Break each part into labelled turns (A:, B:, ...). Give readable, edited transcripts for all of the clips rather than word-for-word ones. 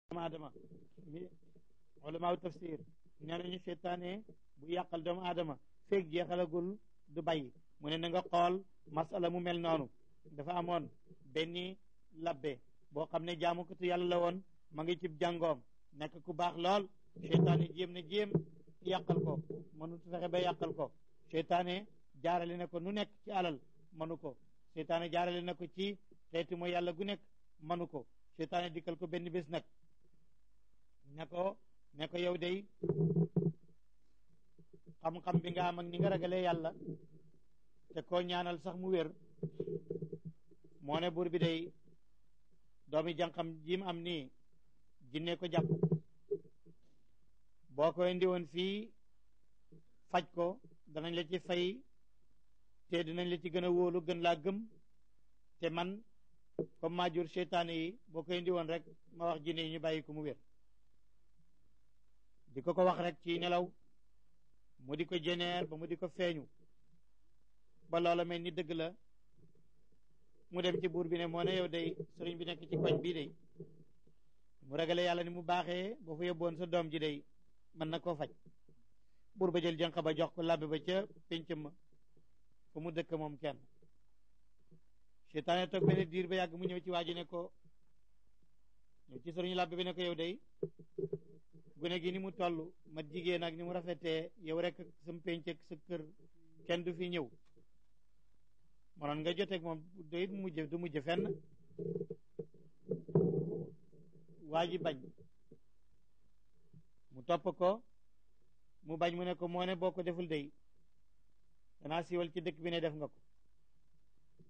A: doomu aadama mi ulamaaw tafsir nee nañu seytaane bu yàqal doomu aadama feeg jeexalagul du bàyyi mu ne na nga xool masala mu mel noonu dafa amoon benn labbe boo xam ne jaamukatu yàlla la woon ma ngi cib jàngoom nekk ku baax lool seytaane jéem na jéem yàqal ko mënut fexe ba yàqal ko seytaane jaarale na ko nu nekk ci alal mënu ko seytaane jaarale na ko ci xeeti mooy yàlla gu nekk mënu ko seytaane dikkal ko benn bés nag ne ko yow day xam-xam bi nga am ak ni nga ragalee yàlla te koo ñaanal sax mu wér moo ne buur bi day doomi jànqam jim am nii jinne ko jàpp boo ko indi woon fii faj ko danañ la ci fay te dinañ la ci gën a wóolu gën laa gëm te man comme maa jur seytaane yi boo ko indi woon rek ma wax jinne yi ñu bàyyi ko mu wér di ko wax rek ci nelaw mu di ko jeneer ba mu di ko feeñu ba loola mel ni dëgg la mu dem ci buur bi ne moo ne yow day sëriñ bi nekk ci koñ bii day mu ragale yàlla ni mu baaxee boo fa yóbboon sa doom ji day mën na koo faj buur ba jël jànq ba jox ko labbe ba ca pénc ma fa mu dëkk moom kenn seytaane toog benn diir ba yàgg mu ñëw ci waa ji ne ko ñëw ci sëriñ labbe bi ne ko yow day gune gi ni mu toll mat jigéen ak ni mu rafetee yow rek sam pénc ak sa kër kenn du fi ñëw mënoon nga joteeg moom day du mujj fenn waa ji bañ mu topp ko mu bañ mu ne ko moo ne boo ko deful day danaa siiwal ci dëkk bi ne def nga ko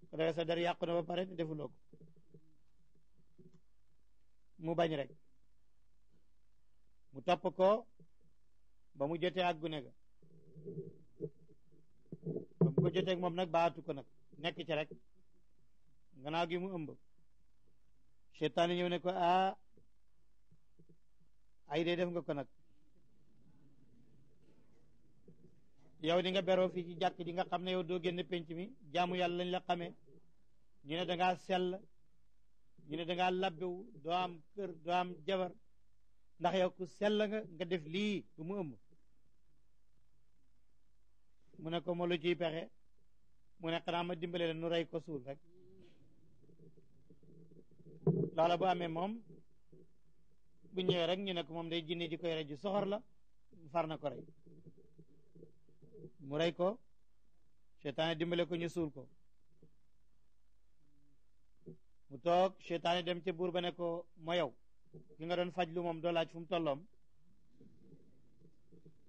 A: ko defee sa der yàqu na ba pare te defuloo ko mu bañ rek mu topp ko ba mu jotee ak gune ga ba mu ko jotee ak moom nag baatu ko nag nekk ci rek gannaaw gi mu ëmb seytaane ñëw ne ko ay dee def nga ko nag yow di nga beroo fii ci jàkk di nga xam ne yow doo génn penc mi jaamu yàlla lañ la xamee ñu ne dangaa sell ñu ne dangaa labbewu doo am kër doo am jabar ndax yow ku sell nga def lii bu mu ëmb mu ne ko ma lu ciy pexe mu ne xanaa ma dimbale la nu rey ko suul rek loola bu amee moom bu ñëwee rek ñu ne ko moom day jinne ji koy rey ju soxor la far na ko rey mu rey ko seytaane dimbale ko ñu suul ko mu toog seytaane dem ca buur ba ne ko moo yow ki nga doon faj lu moom doo laaj fu mu tolloom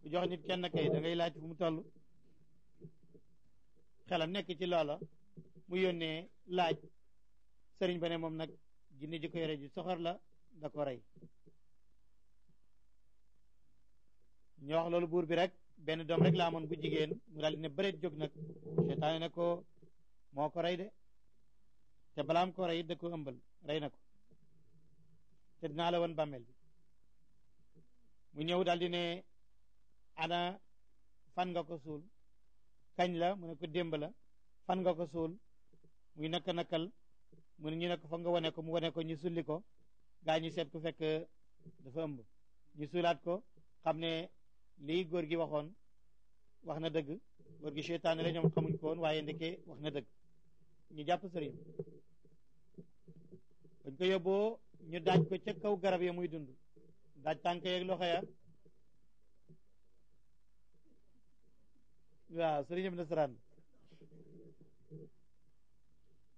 A: ku jox nit kenn kay da ngay laaj fu mu toll xelam nekk ci loola mu yónnee laaj sëriñ ba ne moom nag jinne ji ko yore ji soxor la da ko rey ñu wax loolu buur bi rek benn doom rek la amoon bu jigéen mu daal di ne bëreet jóg nag seytaane ne ko moo ko rey de te balaam ko rey da ko ëmbal rey na ko te dinaa la woon bàmmeel bi mu ñëw daal di ne ana fan nga ko suul kañ la mu ne ko démb la fan nga ko suul muy nakal mu ne ñu ne ko fa nga wane ko mu wane ko ñu sulli ko gaa ñu seet ku fekk dafa ëmb ñu suulaat ko xam ne lii góor gi waxoon wax na dëgg góor gi seytaane la ñoom xamuñ ko woon waaye ndeke wax na dëgg ñu jàpp sëriñ bañ ko yóbboo ñu daaj ko ca kaw garab ya muy dund daaj tànk yeeg loxo ya waaw sëriñam nasaraan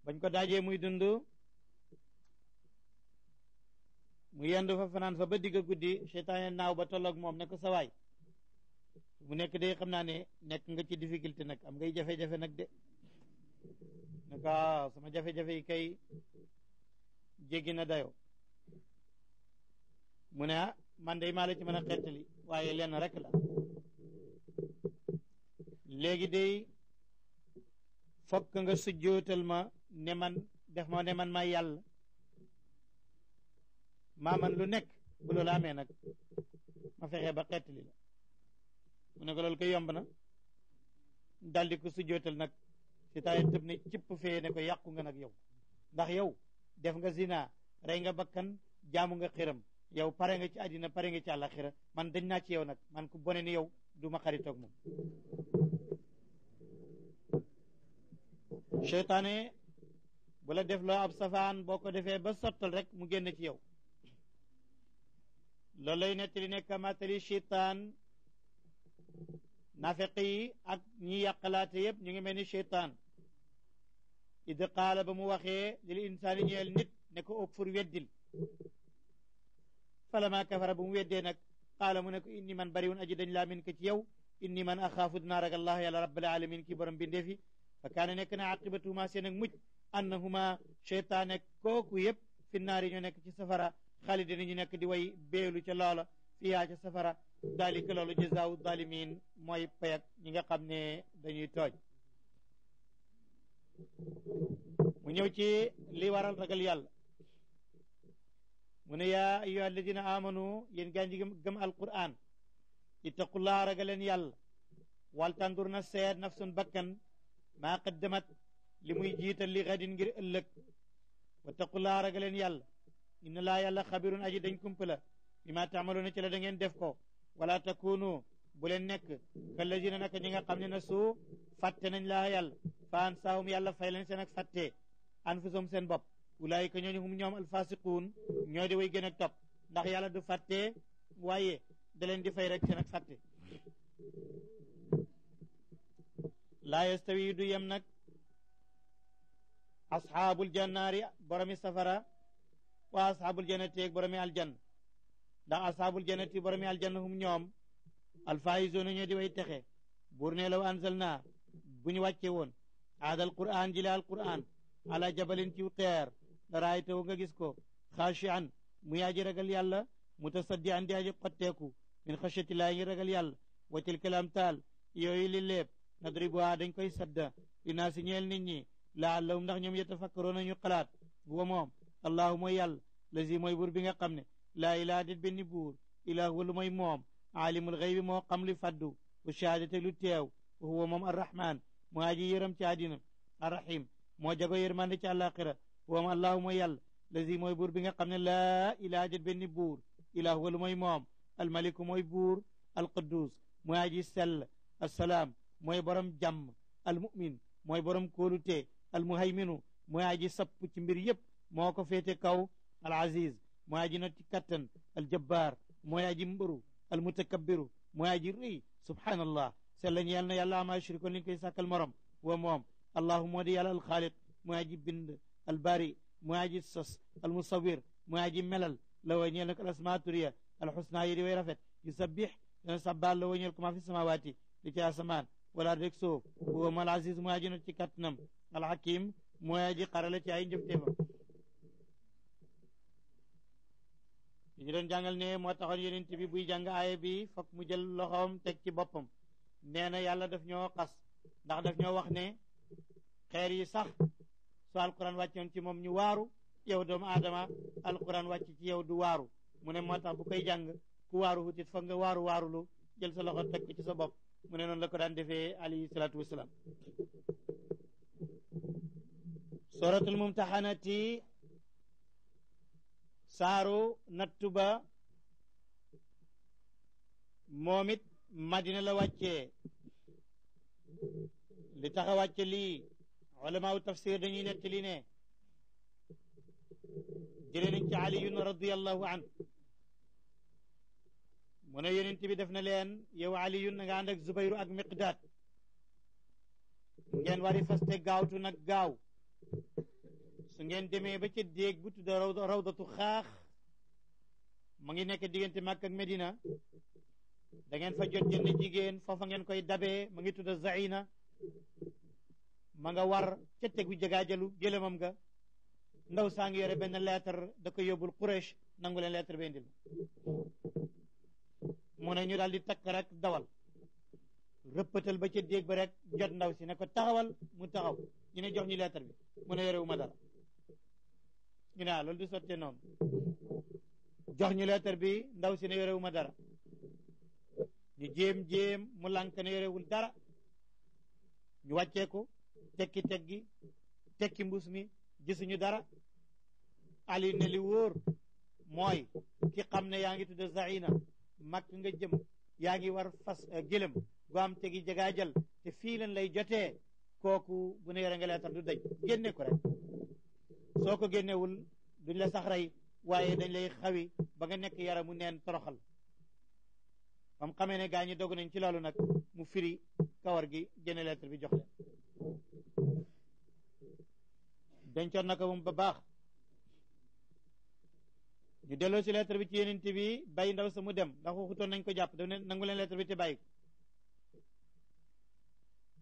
A: bañ ko daajee muy dund mu yendu fa fanaan fa ba digg guddi seytaane naaw ba tolloog moom ne ko sawaay mu nekk day xam naa ne nekk nga ci difficulté nag am ngay jafe-jafe nag de ne ko sama jafe-jafe yi kay jéggi na dayo mu ne man day maa la ci mën a xettali waaye lenn rek la léegi day fokk nga sujjootal ma ne man def ma ne man may yàlla maa man lu nekk bu loolu amee nag ma fexe ba xettali la mu ne ko loolu koy yomb na daldi ko sujjootal nag si taay tëb ne cipp fee ne ko yàqu nga nag yow ndax yow def nga zina rey nga bakkan jaamu nga xiram yow pare nga ci àddina pare nga ci àllaxira man dañ naa ci yow nag man ku bone ni yow du ma xaritoog moom seytaane bu la def loo ab safaan boo ko defee ba sottal rek mu génn ci yow loolu lay nettali nekk matali seytaan nafiq yi ak ñi yàqalaate yëpp ñu ngi mel ni seytaan id qaala ba mu waxee lil insaani ñeel nit ne ko ukfur weddil falama kafara ba mu weddee nag qaala mu ne ko inni man bariwun aji dañ laa min ko ci yow inni man axaafu dinaa ragal allah yàlla rabbil alamin kii borom bindeefi fa kaane nekk na aqibatuhuma seen ak mujj annahuma cheytaane kooku yëpp fi naari ñu nekk ci safara xaalidina ñu nekk di way beelu ca loola fiyaa ca safara dalika loolu jazaawu zalimin mooy payak ñi nga xam ne dañuy tooj mu ñëw ci li waral ragal yàlla mu ne yaa ayyuha alladina amanu yéen gaa ñi gëm alquran ittaqullaa ragaleen yàlla wal tandur na seet nafsun bakkan maa qaddamat li muy jiital li xadin ngir ëllëg wattaqullaa ragaleen yàlla inna laa yàlla xabirun aji dañ kumpala bi ma taamaloona ci la da ngeen def ko wala takunu bu leen nekk kallazina naka ñi nga xam ne na suu fàtte nañ laa yàlla fa ansaahum yàlla fay leen seen ak fàtte anfusahum seen bopp ulaayika ñooñu hum ñoom alfasiquun ñoo di way gën a topp ndax yàlla du fàtte waaye da leen di fay rek seen ak fàtte laa yastawi du yem nag asxaabul jannaari boromi safara wa asxaabul jannati ak boromi aljanna ndax asxaabul jannati boromi aljanna hum ñoom alfaayizoona ñoo di way texe buur ne law anzalna bu ñu wàcce woon aadal qur'an jile al qur'an ala jabalin ci teer la raaytawu nga gis ko xaashian mu yaaji ragal yàlla mutasaddian di aji xotteeku min xashyatillaahi ngi ragal yàlla wa tilkal amtaal yooyu li léeb nadribuha dañ koy sadda li naa si ñeel nit ñi laallahum ndax ñoom yatafakkaroona ñu xalaat huwa moom allahu mooy yàlla lazi mooy buur bi nga xam ne laa ilaha dit benn buur ilaa huwa lu mooy moom aalimul xaybi moo xam li faddu wa shahaadate lu teew wa huwa moom arrahman moo aji yërëm ci àddina arrahim moo jago yërmande ci àllaaxira huwa moom allahu mooy yàlla lazi mooy buur bi nga xam ne laa ilaha dit benn buur ilaa huwa lu mooy moom almaliku mooy buur alquddus mooy aji sell assalaam mooy borom jàmm almumin mooy borom kóolute almuhayminu mooy aji sapp ci mbir yëpp moo ko féete kaw alaziz mooy aji not ci kattan aljabbaar mooy aji mbëru almutakabbiru mooy aji rëy subhanallah sellañ yàl na yàlla ama yushrikoon liñ koy sàkkal morom wa moom allahu moo di yàlla alxaaliq mooy aji bind albari mooy aji sos almusawir mooy aji melal la wa ñeel na ko alasmaa turiya alxusna yi di way rafet yusabbix dana sabbaal la wa ñeel ko maa fi samawaati li ci asamaan wala rek suuf huwa mal aziz mooy aji not ci kattanam alxakim mooy aji xarala ci ay njëfteefam ñu doon jàngal ne moo taxoon yonent bi buy jàng aaya bi fokk mu jël loxoom teg ci boppam nee na yàlla daf ñoo xas ndax daf ñoo wax ne xeer yi sax su alquran wàccoon ci moom ñu waaru yow doomu aadama alquran wàcc ci yow du waaru mu ne moo tax bu koy jàng ku waaru hutit foog nga waarulu jël sa loxo teg ci sa bopp mu ne noonu la ko daan defee alayhi salaatu wasalaam suratul mumtahanati saaru nattu ba moom it madina la wàccee li tax a wàcce lii ulamaaw tafsir dañuy nettali ne jëlee nañ ci aliyun radiallahu an mu ne yonent bi def na leen yow aliyun na nga ànd ak zubayru ak miqdaad ngeen wari faste gaawtu nag gaaw su ngeen demee ba ca déeg bu tudd rawdatu xaax ma ngi nekk diggante Makka ak Medina da ngeen fa jot jënd jigéen foofa ngeen koy dabee ma ngi tudd Zaina ma nga war ca tegu jagaajalu gëlëmam nga ndaw saa ngi yore benn lettre da ko yóbbul Quraysh nangu leen lettre ba indil mu ne ñu daal di takk rek dawal rëppatal ba ca déeg ba rek jot ndaw si ne ko taxawal mu taxaw ñu ne jox ñu lettre bi mu ne yorewu ma dara ñu ne loolu du sottee noonu jox ñu lettre bi ndaw si ne yorewu ma dara ñu jéem mu lànk ne yorewul dara ñu wàccee ko tekki mbuus mi gisuñu dara ali ne li wóor mooy ki xam ne yaa ngi tudde zaina màkk nga jëm yaa ngi war fas gëlëm gu am tegi jagaajal te fii leen lay jotee kooku bu ne yore nga leetar du daj génne ko rek soo ko génnewul duñ la sax rey waaye dañ lay xawi ba nga nekk yaramu neen toroxal bam xamee ne gaa ñi dogg nañ ci loolu nag mu firi kawar gi génne lettre bi jox leen dencoon na ko moom ba baax ñu delloo si lettre bi ci yenent bi bàyyi ndaw sa mu dem ndax waxutoon nañ ko jàpp daf ne nangu leen lettre bi te bàyyi ko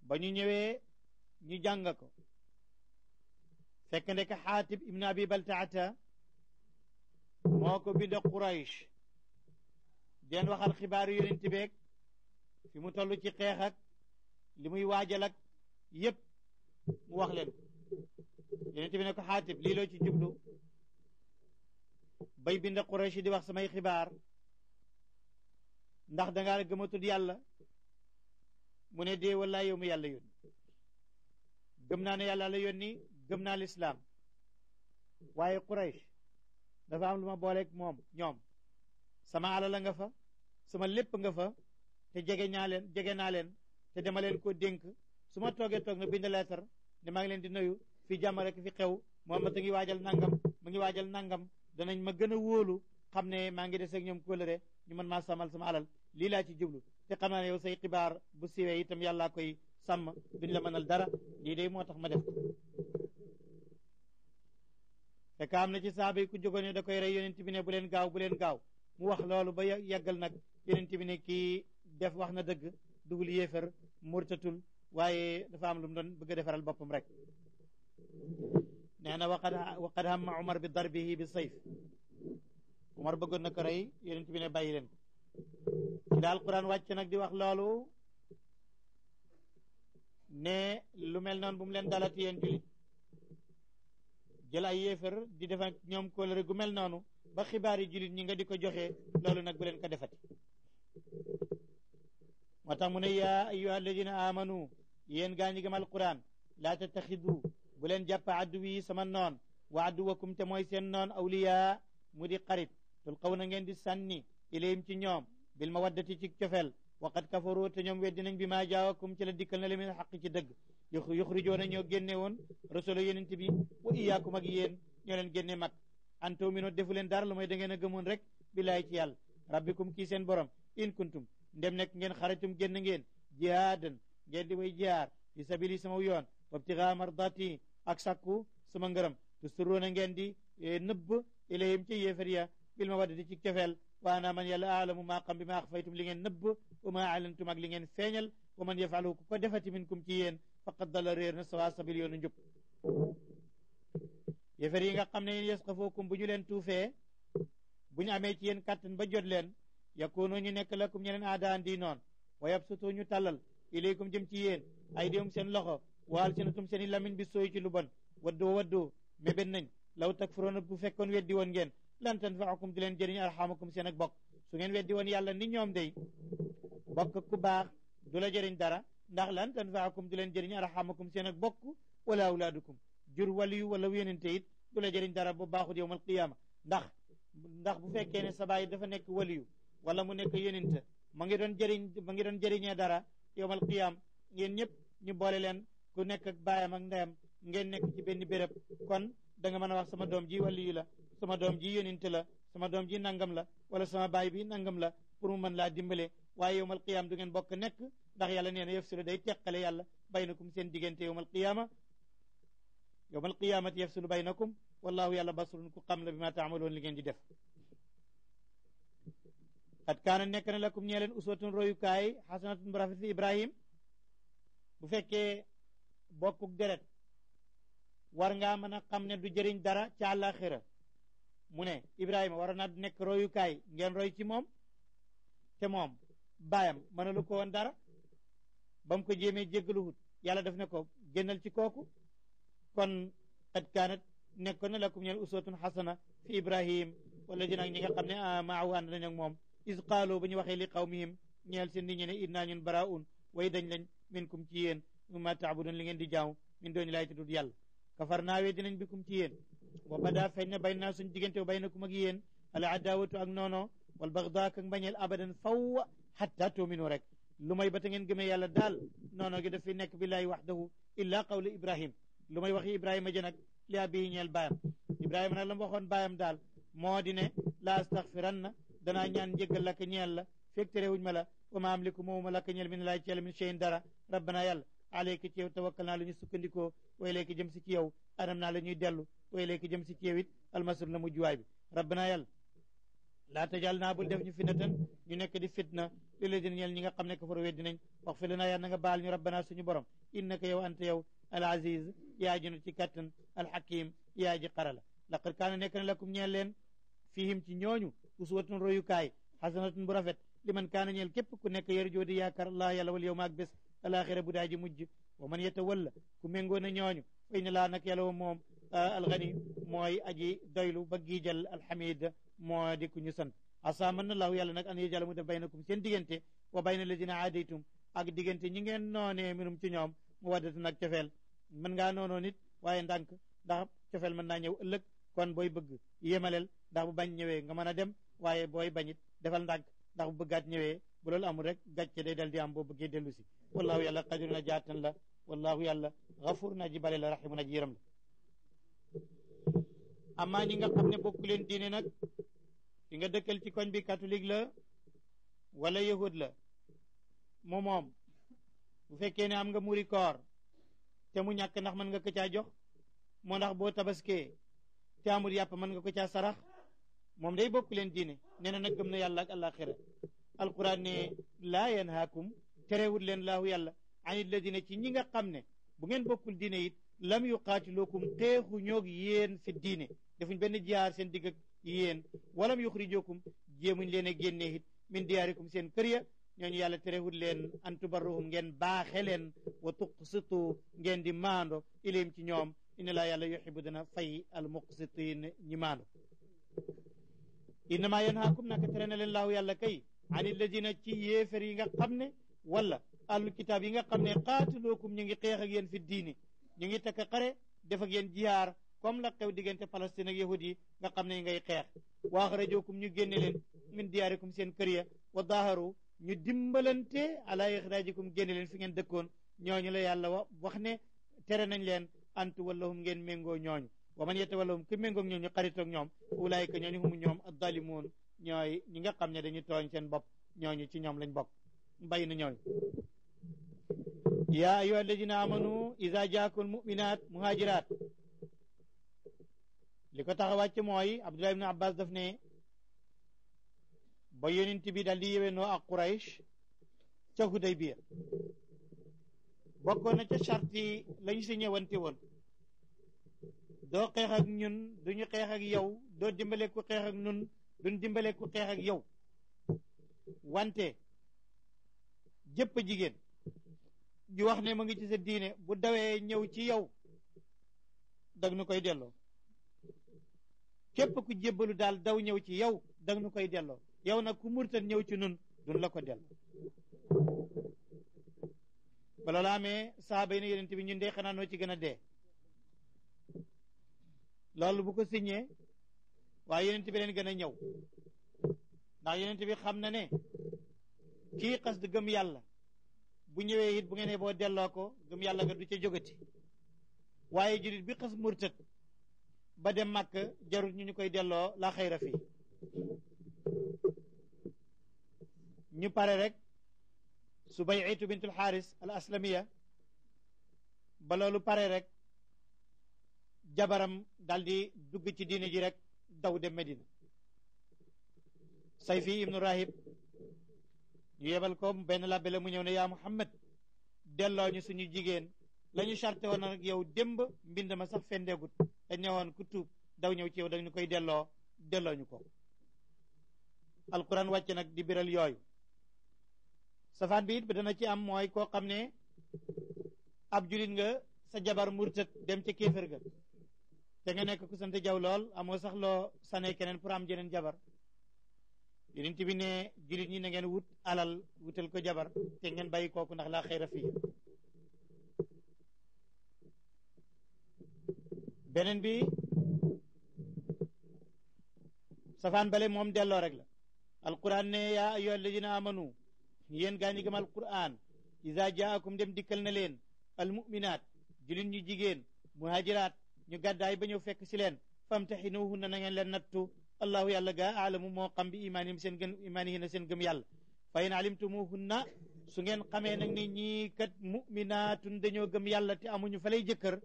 A: ba ñu ñëwee ñu jàng ko fekk ndek xaatib ibnu abi baltaata moo ko bind Quraysh den waxal xibaaru yonent beeg fi mu toll ci xeex ak li muy waajal ak yépp mu wax leen yonent bi ne ko xaatib lii loo ci jublu bay bind Quraysh di wax samay xibaar ndax dangaa gëmatud yàlla mu ne dee wallaay yow mu yàlla yónni gëm naa ne yàlla la yónni gëm naa lislaam waaye Quraysh dafa am lu ma booleeg moom ñoom sama alal nga fa sama lépp nga fa te jege naa leen te dama leen ko dénk su ma toogee toog na bind leetar ne maa ngi leen di nuyu fii jàmm rek fi xew Muhammad a ngi waajal nangam ma ngi waajal nangam danañ ma gën a wóolu xam ne maa ngi des ak ñoom kóllëre ñu mën maa sàmmal sama alal lii laa ci jublu te xam naa ne yow say xibaar bu siwee itam yàllaa koy sàmm duñ la mënal dara lii de moo tax ma def ko fekk am na ci saaba yi ku jógoon ne da koy rey yonent bi ne bu leen gaaw mu wax loolu ba yàggal nag yonent bi ne kii def wax na dëgg dugul yéefar murtatul waaye dafa am lu mu doon bëgg a defaral boppam rek nee na waqad hamma Umar bi darbihi bi sayf Umar bëggoon na ko rey yonent bi ne bàyyi leen ci daal Alquran wàcc nag di wax loolu ne lu mel noonu bu mu leen dalati yéen julit jël ay yéefar di def ak ñoom kóllëre gu mel noonu ba xibaar yi julit ñi nga di ko joxe loolu nag bu leen ko defati moo tax mu ne yaa ayyuha alladina amanu yéen gaa ñi gëm Alquran laa tattaxidu bu leen jàpp addu yi sama noon wa adduwakum te mooy seen noon awliya mu di xarit tulqaw na ngeen di sànni ilayhim ci ñoom bil mawaddati ci cofeel waqad kafaru te ñoom weddi nañ bi maa jaawakum ci la dikkal na la min xaq ci dëgg yuxrijoona ñoo génne woon rasula yonent bi wa iyaakum ak yéen ñoo leen génne mag an tu'minu defu leen dara lu mooy da ngeen a gëmoon rek billaay ci yàlla rabbikum kii seen borom in kuntum ndem nekk ngeen xaratum génn ngeen jihaadan ngeen di way jihaar fi sabili sama yoon wabtigaa mardati ak sakku sama ngërëm tusturuuna ngeen di nëbb ilayhim ci yéefar ya bil mawaddati ci cofeel wa ana man yàlla aalamu maa xam bi ma axfaytum li ngeen nëbb wa ma alantum ak li ngeen feeñal wa man yafalu ku ko defati minkum ci yéen faqad dala réer na sawa sabil yoonu njub yéefar yi nga xam ne yéen yasqafookum bu ñu leen tuufee bu ñu amee ci yéen kàttan ba jot leen yakoonoo ñu nekk lakum ñeneen aadaan di noon wa yabsutu ñu tàllal ilaykum jëm ci yéen ay déum seen loxo waal sinatum seen i lamin bi sooy ci lu bon waddoo mébét nañ law takfuroona bu fekkoon weddi woon ngeen lan tanfaakum di leen jëriñ arxamakum seen ak bokk su ngeen weddi woon yàlla ni ñoom day bokk ku baax du la jëriñ dara ndax lan tanfaakum di leen jëriñ arxamakum seen ak bokk wala awlaadukum jur waliyu wala yonente it du la jëriñ dara bu baaxut yowmal qiyaama ndax bu fekkee ne sa baay dafa nekk waliyu wala mu nekk yonente ma ngi doon jëriñee dara yowmal qiyaam ngeen ñëpp ñu boole leen ku nekk ak baayam ak ndeyam ngeen nekk ci benn béréb kon da nga mën a wax sama doom ji waliyu la sama doom ji yonente la sama doom ji nangam la wala sama baay bi nangam la pour mu mën laa dimbale waaye yowmal qiyaam du ngeen bokk nekk ndax yàlla nee na yafsilu day teqale yàlla baynakum seen diggante yowmal qiyaamati yafsilu baynakum wallahu yàlla basirun ku xam la bi ma taamaloon li ngeen di def qad kaana nekk na lakum ñee leen uswatun royukaay xasanatun bu rafet fi Ibrahim bu fekkee bokkuk deret war ngaa mën a xam ne du jëriñ dara ca àllaaxira mu ne Ibrahima war naa nekk royukaay ngeen roy ci moom te moom baayam mënalu ko woon dara ba mu ko jéemee jéggaluwut yàlla daf ne ko génnal ci kooku kon qad kaanat nekkoon na lakum ñeel uswatun xasana fi Ibrahim wala ji nag ñi nga xam ne maahu ànd nañ ak moom is qaalu ba ñu waxee li qawmihim ñeel seen nit ñi ne innaa ñun baraa'un way dañ lañ minkum ci yéen mimma taabudun li ngeen di jaamu min dooni laay tuddut yàlla kafar naa wee dinañ bikum ci yéen wa badaa feeñ na bay naa suñ diggante wa baynakum ak yéen al adawatu ak noono wal bagdaa ak mbañeel abadan faw hatta tuminu rek lu may ba ta ngeen gëmee yàlla daal noono gi daf fi nekk billahi wahdahu illa qawlu ibrahim lu may waxi ibrahima ji nag li abii ñeel baayam ibrahima nag la mu waxoon baayam daal moo di ne la astaghfiranna danaa ñaan njéggal lakk ñeel la fekk terewuñ ma la wa ma amliku moomuma lakk ñeel min laay ci yàlla min cheyin dara rabbana yàlla alayka ci yow tawakkal naa la ñu sukkandikoo way léegi jëm si ci yow anam naa la ñuy dellu way léegi jëm si ci yow it almasur la mujjuwaay bi rabbana yàlla laa tajal naa bul def ñu fitnatan ñu nekk di fitna li la din ñeel ñi nga xam ne kafaru weddi nañ wax fi lanaa yàlla na nga baal ñu rabbana suñu borom innaka yow anta yow al aziz yaa ji ci kattan al hakim yaa ji xarala laqad kaana nekk na lakum ñeel leen fihim ci ñooñu uswatun royukaay xasanatun bu rafet li man kaana ñeel képp ku nekk yarjoo di yaakaar allah yàlla wal yow maag bés alaxira bu daa ji mujj wa man yatawalla ku méngoo na ñooñu fa inna laa nag yàlla wa moom alxani mooy aji doylu ba giijal alxamid moo di ku ñu sant asa mën na laahu yàlla nag an yajala mu def baynakum seen diggante wa bayna alladina aadaytum ak diggante ñi ngeen noonee minum ci ñoom mu waddatu nag cofeel mën ngaa noonoo nit waaye ndànk ndax cofeel mën naa ñëw ëllëg kon booy bëgg yémaleel ndax bu bañ ñëwee nga mën a dem waaye booy bañit defal ndànk ndax bu bëggaat ñëwee bu loolu amul rek gàcce day dal di am boo bëggee dellu si wallahu yàlla qadirun a jaatan la wallahu yàlla gafur na ji bale la rahimun a ji yëram la amaa ñi nga xam ne bokku leen diine nag ki nga dëkkal ci koñ bi catholique la wala yahud la moom bu fekkee ne am nga muri koor te mu ñàkk ndax mën nga ko caa jox moo ndax boo tabaskee te amul yàpp mën nga ko caa sarax moom day bokku leen diine nee na nag gëm na yàlla ak alaxira alquran ne laa yanhaakum terewut leen laahu yàlla anil ladina ci ñi nga xam ne bu ngeen bokkul diine it lam yuqaatilukum xeexu ñoog yéen fi diine defuñ benn jiyaar seen digg ak yéen walam yuxrijukum jéemuñ leen a génnee it min diyaarikum seen kër ya ñooñu yàlla terewut leen an tubarruhum ngeen baaxe leen wa tuqsitu ngeen di maando ilayhim ci ñoom inna laa yàlla yuxibu dana fay al muqsitin ñi maando innama yanhaakum naka tere na leen laahu yàlla kay an alladina ci yéefar yi nga xam ne wala ahlu kitaab yi nga xam ne qaatiluukum ñu ngi xeex ak yéen fi diini ñu ngi takk xare def ak yéen jihaar comme la xew diggante Palestine ak yahud yi nga xam ne ngay xeex wa axrajookum ñu génne leen min diyaarikum seen kër ya wa daaharu ñu dimbalante ala ixraajikum génne leen fi ngeen dëkkoon ñooñu la yàlla wax ne tere nañ leen antu wallahum ngeen méngoo ñooñu wa man yatawallahum ku méngoog ñooñu xaritoog ñoom ulaayika ñooñu humu ñoom addalimuun ñooy ñi nga xam ne dañuy tooñ seen bopp ñooñu ci ñoom lañ bokk mbay na ñooñu yaa ayuha alladina amanu ida jaakum muminat muhajirat li ko tax a wàcc mooy Abdullah ibn Abbas daf ne ba yonent bi dal di yéwénoo ak Quraysh ca Hudaybiya bokkoon na ca charte lañu si ñëwante woon doo xeex ak ñun duñu xeex ak yow doo dimbale ku xeex ak ñun duñ dimbale ku xeex ak yow wante jëpp jigéen ju wax ne mu ngi ci sa diine bu dawee ñëw ci yow dag nu koy delloo képp ku jébbalu daal daw ñëw ci yow dag nu koy delloo yow nag ku murtat ñëw ci nun duñ la ko delloo ba loolu amee saaba yi ne yonent bi ñun de xanaa noo ci gën a dee loolu bu ko signé waaye yonent bi leen gën a ñëw ndax yonent bi xam na ne kii xas di gëm yàlla bu ñëwee it bu ngeen ne boo delloo ko gëm yàlla nga du ca jógati waaye julit bi xas murtat ba dem màkk jarul ñu koy delloo la xayra fii ñu pare rek Subay'itu bintul Xaaris al aslamiya ba loolu pare rek jabaram daldi dugg ci diine ji rek daw dem Medina Sayfi ibnu Rahib ñu yebal ko benn labbe la mu ñëw ne yaa Muhammad delloo ñu suñu jigéen la ñu charte woon nag yow démb mbind ma sax fendeegut dañ ne woon ku tuub daw ñëw ci yow dañu koy delloo ñu ko alquran wàcc nag di biral yooyu safaan bi it ba dana ci am mooy koo xam ne ab julit nga sa jabar murtat dem ca kéefër ga te nga nekk ku sant jaw lool amoo sax loo sane keneen pour am jeneen jabar yonent bi ne julit ñi na ngeen wut alal wutal ko jabar te ngeen bàyyi kooku ndax laa xayra fii beneen bi safaan bale moom delloo rek la alquran ne yaa ayyuha alladina amanu yéen gaa ñi gëm alquran iza jaakum dem dikkal na leen almuminat julin ñu jigéen muhajiraat ñu gàddaay ba ñëw fekk si leen famtaxinuhunna na ngeen leen nattu allahu yàlla gaa aalamu moo xam bi imaanihim seen gën imaanihinna seen gëm yàlla fa in alimtumuhunna su ngeen xamee nag ni ñii kat muminatun dañoo gëm yàlla te amuñu fa lay jëkkër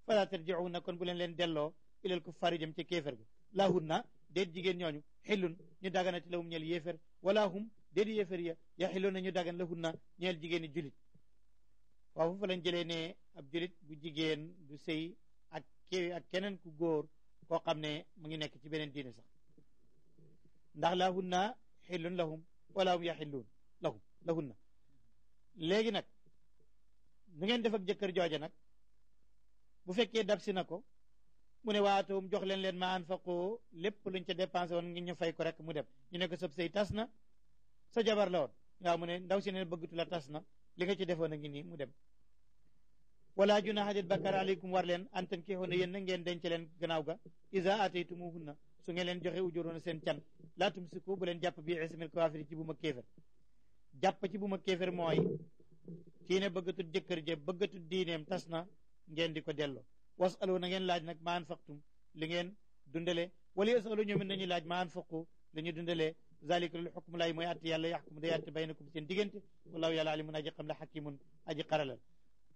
A: fala tarji'unna kon bu leen delloo ilal kuffaari jëm ci kéefér ga lahunna déet jigéen ñooñu xillun ñu daganati lahum ñeel yéefér wala hum déet yéefér ya yaxilluuna ñu dagan lahunna ñeel jigéeni julit waaw fa lañ jëlee ne ab julit bu jigéen du sëy ak keneen ku góor koo xam ne mu ngi nekk ci beneen diine sax ndax lahunna xillun lahum wala hum yaxilluun lahunna léegi nag nu ngeen def ak jëkkër jooja nag bu fekkee dab si na ko mu ne waatoom jox leen ma anfaqoo lépp luñ ca dépensé woon ngi ñu fay ko rek mu dem ñu ne ko sab sëy tas na sa jabar la woon waaw mu ne ndaw si ne bëggatu la tas na li nga ci defoon a ngi nii mu dem wala junaha det bakkar aleykum war leen an tankixoona yéen na ngeen denc leen gannaaw ga isa ataytumuhunna su ngeen leen joxe ujuroona seen can laa tumsiku bu leen jàpp bi ismil kaafiri ci bu ma kéefér jàpp ci bu ma kéefér mooy kii ne bëggatut jëkkër je bëggatut diineem tas na ngeen di ko delloo wasalu na ngeen laaj nag ma anfaqtum li ngeen dundale wala yasalu ñoom it nañu laaj ma anfaqu li ñu dundalee zalika lil xukmu laay mooy atte yàlla yaxkumu day atte baynakum seen diggante wallahu yàlla alimun aji xam la xakimun aji xaralal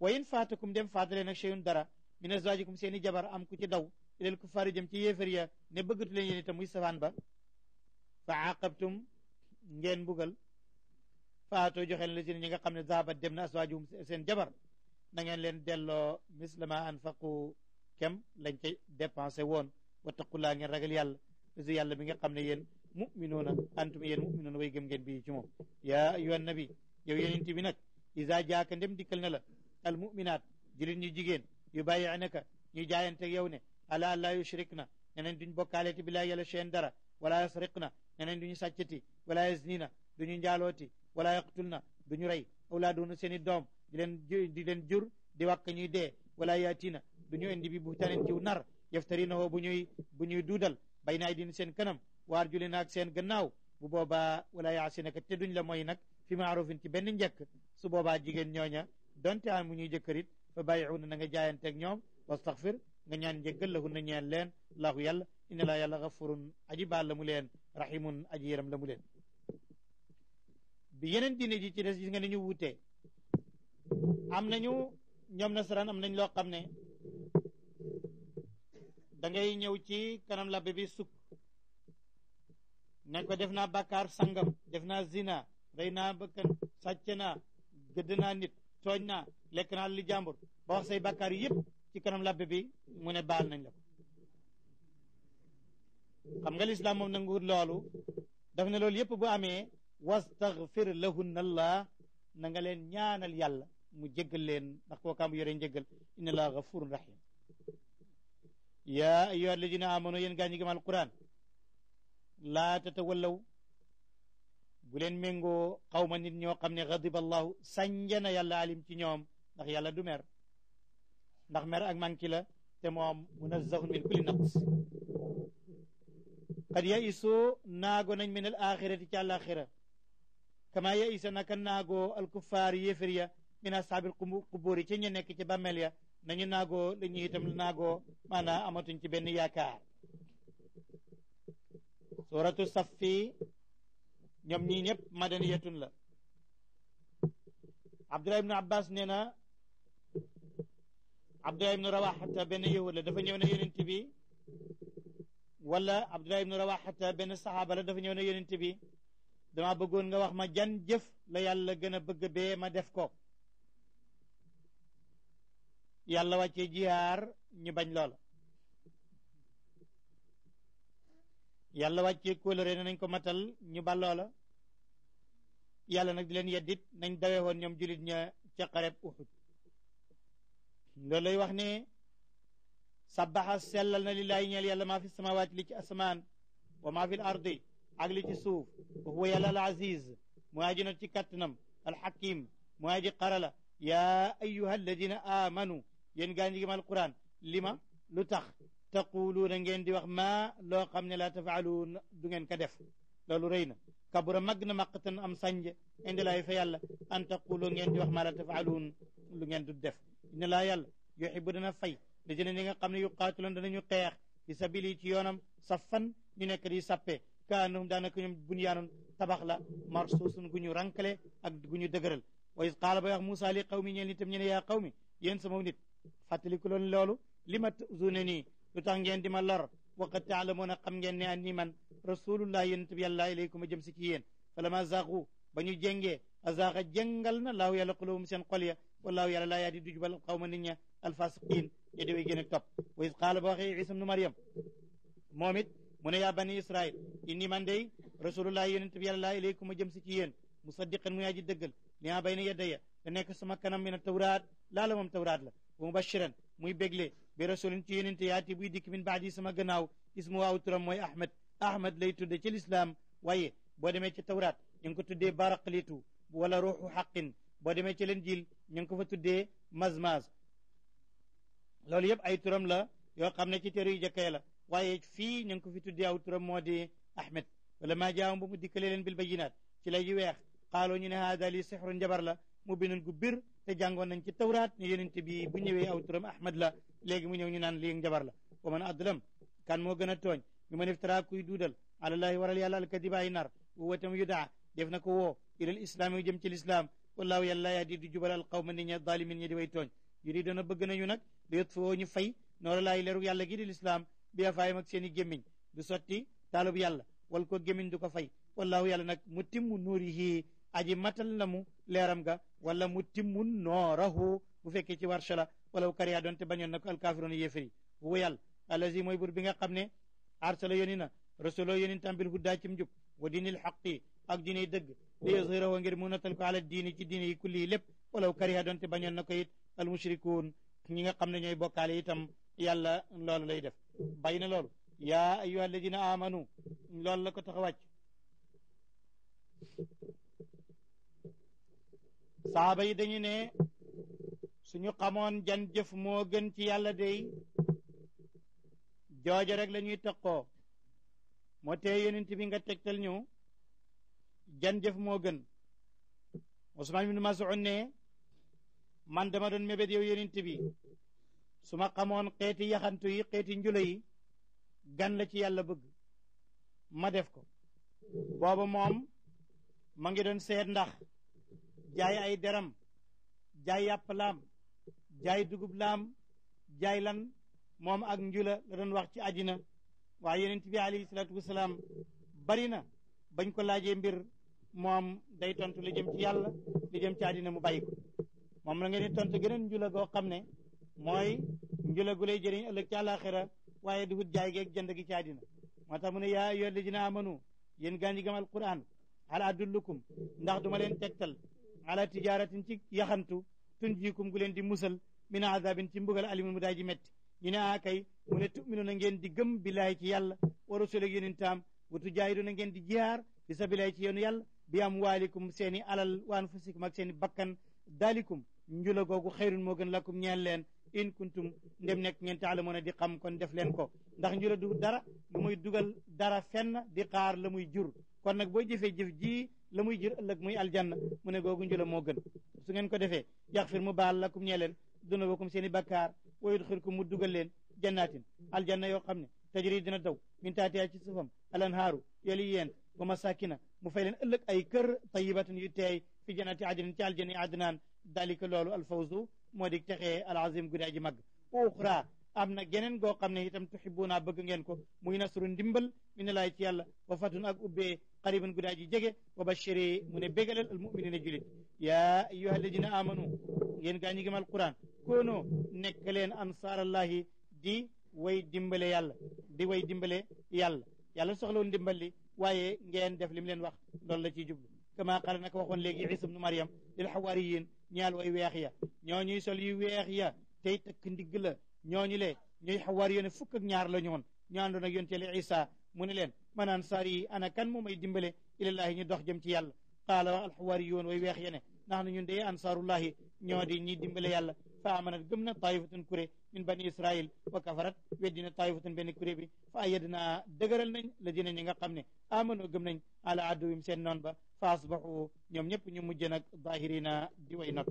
A: wa in faatakum dem faatale nag cheyun dara min azwajikum seen i jabar am ku ci daw ilal kuffaari jëm ci yéefar ya ne bëggatu leen yéen itam muy safaan ba fa aqabtum ngeen mbugal faatoo joxe la seen ñi nga xam ne zahabat dem na azwajuhum seen jabar na ngeen leen delloo mislama anfaqu kem lañ ca dépensé woon wattaqullaa ngeen ragal yàlla si yàlla bi nga xam ne yéen muminuuna antum yéen muminuuna way gëm ngeen bii ci moom yaa ayyuhan nabi yow yonent bi nag isa jaaka ndem dikkal na la al muminat julit ñu jigéen yu bàyyi'naka ñu jaayanteeg yow ne ala alla yushrik na ne nañ duñ bokkaaleeti billaahi yàlla sheen dara wala yasriq na ne nañ duñu sàccati wala yaznina duñu njaalooti wala yaqtul na duñu rey awlaaduhunna seen i doom di leen jur di wàkk ñuy dee wala yaatina duñu indi bi buhtaanin ciw nar yaftarinahu bu ñuy duudal bay naay din seen kanam waar juli naag seen gannaaw bu boobaa wala yaasinaka te duñ la mooy nag fi maarufin ci benn njëkk su boobaa jigéen ñooña donte am mu ñuy jëkkërit fa bàyyi'una na nga jaayanteeg ñoom wastaghfir nga ñaan njëggal lahunna ñeel leen allahu yàlla inna laa yàlla gafurun aji baal la mu leen rahimun aji yëram la mu leen bi yeneen diine ji ci des gis nga ni ñu wutee am nañu ñoom nasaraan am nañ loo xam ne da ngay ñëw ci kanam labbe bi sukk ne ko def naa bàkkaar sangam def naa zina rey naa bëkkan sàcc naa gëdd naa nit tooñ naa lekk naa li jàmbur ba wax say bàkkaar yëpp ci kanam labbe bi mu ne baal nañ la ko xam nga lislaam moom nanguwut loolu daf ne loolu yëpp bu amee wastaghfir lahunna allah na nga leen ñaanal yàlla mu jéggal leen ndax kookaa mu yore njéggal inna allaha gafurun rahim yaa ayyuha alladina amanu yéen gaa ñi gëm alquran laa tatawallaw bu leen méngoo xawma nit ñoo xam ne gadiba allahu sànjana yàlla alim ci ñoom ndax yàlla du mer ndax mer ak manki la te moom munazzahun min kulli naqs qad yaisu naago nañ min al axirati ci àlaxira kama yaisa naka naagoo alkuffaar yéefér ya min ashaabil qubur ci ñu nekk ci bàmmeel ya nañu naagoo la ñu itam naagoo maanaam amatuñ ci benn yaakaar suratu saffi ñoom ñii ñëpp madaniyatun la abdullah ibnu abbas nee na abdullah ibnu rawaxata benn yahud la dafa ñëw na yonent bi wala abdullah ibnu rawaxata benn saxaaba la dafa ñëw na yonent bi dama bëggoon nga wax ma jan jëf la yàlla gën a bëgg bee ma def ko yàlla wàccee jihaar ñu bañ loola yàlla wàccee kóolëre ne nañ ko matal ñu ba loola yàlla nag di leen yeddit nañ dawe woon ñoom julit ña ca xareb Uhud loolu lay wax ne sabbaxa sellal na lillaahi ñeel yàlla maa fi samawaati li ci asamaan wa maa fi l ardi ak li ci suuf wa huwa yàlla al aziz mu aji not ci kattanam alxakim mu aji xarala yaa ayuha alladina amanu yéen gaa ñi gëm alquran lima lu tax taquluuna ngeen di wax maa loo xam ne laa tafaaluun du ngeen ko def loolu rëy na kabura mag na maqatan am sànj indi laay fa yàlla an taqulu ngeen di wax maa laa tafaaluun lu ngeen du def inna laa yàlla yuhibbu dana fay da jëne ñi nga xam ne yuqaatiloon danañu xeex fi sabili ci yoonam safan ñu nekk di sappe kaanahum daanaka ñoom bunyaanun tabax la marsuusun gu ñu rankale ak gu ñu dëgëral wa is qaala ba wax Moussa li xaw mi ñeel nitam ñu ne yaa xaw mi yéen sama nit fàttaliku loon loolu li ma tuzuune nii lu tax ngeen di ma lor waqad taalamuuna xam ngeen ne anni man rasulullah yonent bi yàlla ilaykum a jëm si ci yéen falama zaaxu ba ñu jéngee azaaxa jéngal na laahu yàlla qulubum seen xol ya wallaahu yàlla laa yaadi du jubal xawma nit ña alfasiqin ya déwee gën a topp wa is qaala ba waxee isa ibnu Maryam moom it mu ne yaa bani israil inni man day rasulullah yonent bi yàlla ilaykum a jëm si ci yéen musaddiqan mu yaa ji dëggal li ma bayna yadaya te nekk sama kanam min tawraat laa la moom tawraat la wa mubashiran muy bégle bi rasulin ci yonente yaati buy dikk min baadi sama gannaaw ismu waaw turam mooy ahmad lay tudde ci lislaam waaye boo demee ci tawraat ñu ngi ko tuddee baraqlitu wala ruuxu xaqin boo demee ci Linjiil ñu ngi ko fa tuddee mazmaz loolu yëpp ay turam la yoo xam ne ci téere yu jëkkee la waaye fii ñu ngi ko fi tuddee aw turam moo di ahmed wala maa jaawam ba mu dikkalee leen bil bayinaat ci lay yu weex xaaloo ñu ne haada lii sixrun njabar la mu binun gu bir te jàngoon nañ ci tawraat ne yonente bi bu ñëwee aw turam ahmad la léegi mu ñëw ñu naan lii njabar la wa man adlam kan moo gën a tooñ mi man iftara kuy duudal alallahi waral yàlla alkadiba ay nar watam yudaa def na ko woo ilal islaam yu jëm ci lislaam wallaahu yàlla yahdi du jubal al qawma nit ña zalimin ñi di way tooñ yuri doona bëgg nañu nag li yot foo ñu fay noora laay leeru yàlla gi di lislaam bi afaayam ak seen i gémmiñ du sotti taalub yàlla wal ko gémmiñ du ko fay wallaahu yàlla nag mu timmu nuurihi aji matal la mu leeram ga wala mu timmu noorahu bu fekkee ci warsha la wala kariya doonte bañoon na ko alkaafiroon yéefari huwa yàlla allazi mooy bur bi nga xam ne arsala yóni na rasuloo yónin tam bil huddaa cim njub wa diinil xaqi ak diine dëgg li yuzhirahu ngir mu natal ko ala diini ci diine yi kulli yi lépp walaw kariha doonte bañoon na ko it al mushrikuun ñi nga xam ne ñooy bokkaale itam yàlla loolu lay def bàyyi na loolu yaa ayyuha alladina amanu loolu la ko tax a wàcc saaba yi dañu ne suñu xamoon jan jëf moo gën ci yàlla day jooja rek la ñuy taqoo moo tee yonent bi nga tegtal ñu jan jëf moo gën Usmaan ibn Mas'ud ne man dama doon mébét yow yonent bi su ma xamoon xeeti yaxantu yi xeeti njula yi gan la ci yàlla bëgg ma def ko booba moom ma ngi doon seet ndax jaay ay deram jaay yàpp laam jaay dugub laam jaay lan moom ak njula la doon wax ci àddina waaye yonent bi alayhi salaatu wasalaam bari na bañ ko laajee mbir moom day tontu li jëm ci yàlla li jëm ci àddina mu bàyyi ko moom la ngeen di tontu geneen njula goo xam ne mooy njula gu lay jëriñ ëllëg ci àllaaxira waaye du wut jaay geeg jënd gi ci àddina moo tax mu ne yaa ayyuha alladina amanu yéen gaa ñi gëm alquran hal adullukum ndax duma leen tegtal ala tijaratin ci yaxantu tunjikum gu leen di musal min azabin ci mbugal alimun mu daay ji metti ñu ne a kay mu ne tuminuna ngeen di gëm billaahi ci yàlla wa rasul ak yonentam wa tujaahiduna ngeen di jihaar fi sabilillahi ci yoonu yàlla bi amwaalikum seeni alal wa anfusikum ak seeni bakkan dalikum njula googu xayrun moo gën lakum ñeel leen in kuntum ndem nekk ngeen taalamoon di xam kon def leen ko ndax njula du dara lu muy dugal dara fenn di xaar la muy jur kon nag boo jëfee jëf ji la muy jur ëllëg muy aljanna mu ne googu njula moo gën su ngeen ko defee yaxfir mu baal lakum ñeel leen dunubakum seeni bakkaar wa yudxilkum mu dugal leen jannatin aljanna yoo xam ne tajri dina daw min taatiha ci suufam alanhaaru yeli yeen wa masakina mu fay leen ëllëg ay kër tayibatin yu teey fi jannati adnin ci aljanni adnaan dalika loolu alfawzu moo di texee alazim guddi aji mag uxra am na geneen goo xam ne itam tuhibuuna bëgg ngeen ko muy nasru ndimbal min laay ci yàlla wa fatun ak ubbee qariban guddi aji jege wa bashiri mu ne bégalal almuminina julit yaa ayyuha alladina amanu yéen gaa ñi gëm alquran koonoo nekk leen ansaarallahi di way dimbale yàlla di way dimbale yàlla yàlla soxlawul ndimbal li waaye ngeen def li mu leen wax loolu la ciy jublu kama qala naka waxoon léegi isa ibnu Maryam lil xawaariyin ñaal way weex ya ñoo ñuy sol yu weex ya tey takk ndigg la ñooñu le ñooy xawaariyoon fukk ak ñaar la ñu woon ñu àndoon ak yonteele isa mu ne leen man ansaar yi ana kan moo may dimbale ilallaahi ñu dox jëm ci yàlla qaala wax alxawaariyoon way weex ya ne ndax na ñun de ansaarullahi ñoo di ñi dimbale yàlla fa amanat gëm na taifatun kuré min bani israil wa kafarat weddina taifatun benn kuré bi fa ayyadna dëgëral nañ la dina ñi nga xam ne amano gëm nañ ala aduwim seen noon ba fa asbahu ñoom ñëpp ñu mujj nag zahirina di way not